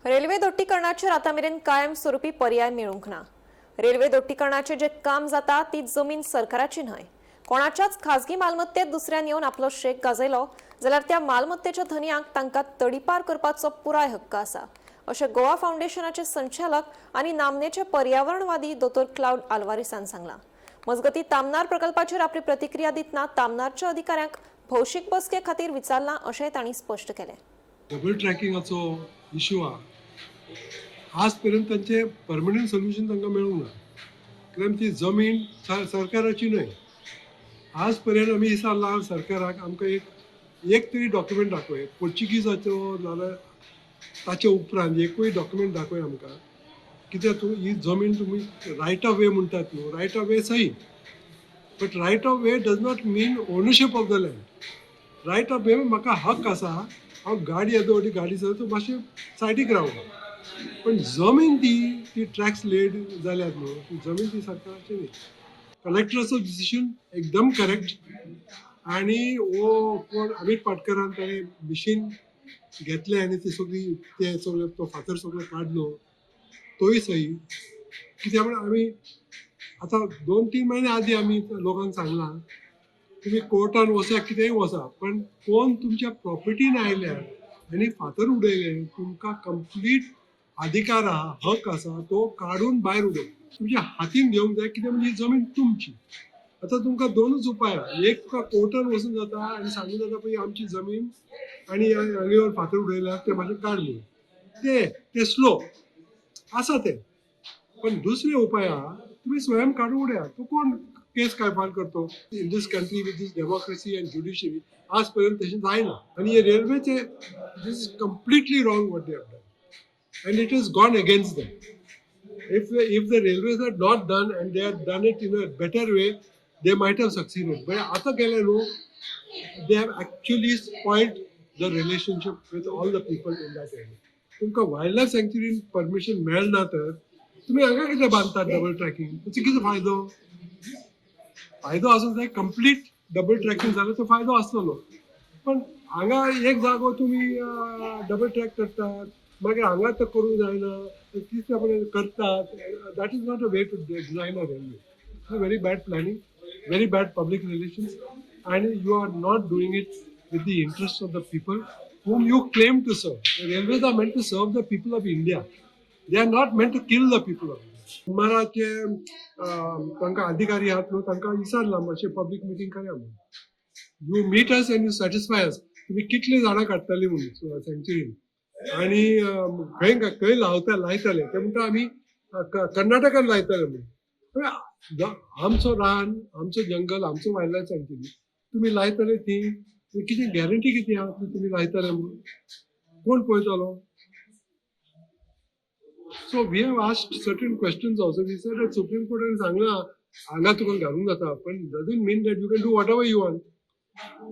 Railway दोट्टीकरणाचेर आतां मेरेन कायमस्वरूपी पर्याय मेळूंक ना. रेल्वे दोट्टीकरणाचें जें काम जाता ती जमीन सरकाराची न्हय. कोणाच्याच खाजगी मालमत्तेत दुसऱ्यान येवन आपलो शेक गाजयलो जाल्यार त्या मालमत्तेच्या धनयांक तांकां तडीपार करपाचो पुराय हक्क आसा, अशें गोवा फावंडेशनाचे संचालक आनी नामनेचे पर्यावरणवादी दोतोर क्लावड आल्वारीसान सांगलां. मजगतीं, तामनार प्रकल्पाचेर आपली प्रतिक्रिया दितना तामनारच्या अधिकाऱ्यांक भौशीक बसके खातीर विचारलां अशेंय तांणी स्पश्ट केलें. डबल ट्रॅकिंगाचो इशू आहा, आज पर्यंत तांचे परमनंट सोल्युशन तांकां मेळूंक ना, कित्याक ती जमीन सरकाराची न्हय. आज पर्यंत आमी विचारलां सरकाराक, आमकां एक एक तरी डॉक्युमेंट दाखय, पोर्चुगीजाचो नाजाल्यार ताचे उपरांत एकूय डॉक्युमेंट दाखय आमकां, कित्याक तूं ही जमीन तुमी रायट ऑफ वे म्हणटात न्हू, रायट ऑफ वे सही, but right of way does not mean ownership of the land. Right of way म्हाका हक आसा, हांव गाडी येदो व्हडली गाडी चलयता, मातशें सायडीक रावूं, पण जमीन ती ती ट्रॅक्स लेड जाल्यात न्हू, ती जमीन ती सरकाराची न्ही. कलेक्टराचो डिसिजन एकदम करेक्ट आणि हो कोण अमित पाटकरान ताणें मिशीन घेतलें आनी ती सगळी ते सगळे तो फातर सगळो काडलो तोय सही. कित्याक म्हण आमी आतां 2-3 म्हयने आदी आमी लोकांक सांगलां, तुमी कोर्टान वचा, कितेंय वचा, पण कोण तुमच्या प्रॉपर्टीन आयल्यार आनी फातर उडयले, तुमकां कंप्लीट अधिकार आहा, हक आसा, तो काडून भायर उडोवंक, तुमच्या हातीन घेवंक जाय. कित्याक म्हणजे ही जमीन तुमची. आतां तुमकां दोनूच उपाय आहा. एक, तुका कोर्टान वचूंक जाता आनी सांगूंक जाता, पळय आमची जमीन आनी हांगा फातर उडयल्या, ते मातशें काड म्हणून. ते ते स्लो आसा ते. पण दुसरे उपाय आहा, तुमी स्वयं काडून उडया. तो कोण केस काय फायल करतो? In this country with this democracy and judiciary आज पर्यंत तशें जायना. आनी हे रेल्वेचे, this is completely wrong what they have done and it is gone against them. If the railways had not done and they had done it in a better way, they might have succeeded. But आता केलें न्हू, they have actually spoiled the relationship with all the people in that area. तुमकां wild life सँक्च्युरीन permission मेळना तर तुमी हांगा कितें बांदतात डबल ट्रॅकिंग? ताचो कितें फायदो? फायदो आसूंक जाय. कंप्लीट डबल ट्रॅकिंग जाल्यार तो फायदो आसतलो, पण हांगा एक जागो तुमी डबल ट्रॅक करतात, मागीर हांगा तर करूंक जायना, तिसऱ्या पर्यंत करतात. That is not a way to design a railway. Very bad planning, very bad public relations, and you are not doing it with the interest of the people whom you claim to serve. The railways are meant to serve the people of India. They are not meant to kill the people of India. कुमाराचे तांकां अधिकारी आहात न्हू, तांकां विचारलां, मातशें public meeting करया म्हणून. You meet us and you satisfy us, तुमी कितली झाडां काडटली म्हणून सँक्च्युरीन आनी खंय खंय लावता लायतले. ते म्हणटा, आमी कर्नाटकान लायतले म्हणून. आमचो रान, आमचो जंगल, आमचो वायल्ड लायफ सँक्च्युरी, तुमी लायतले ती कितें गॅरंटी कितें आहा की तुमी लायतले म्हणून? कोण पळयतलो? So we have asked certain questions also. We said that supreme कोर्टान सांगलां हांगा तुका घालूंक जाता, पण doesn't mean that you can do whatever you want.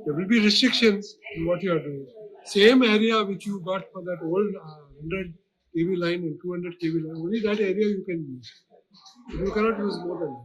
There will be restrictions in what you are doing. Same area which you got for that old 100 kV line and 200 kV line, only that area you can use. You cannot use more than that.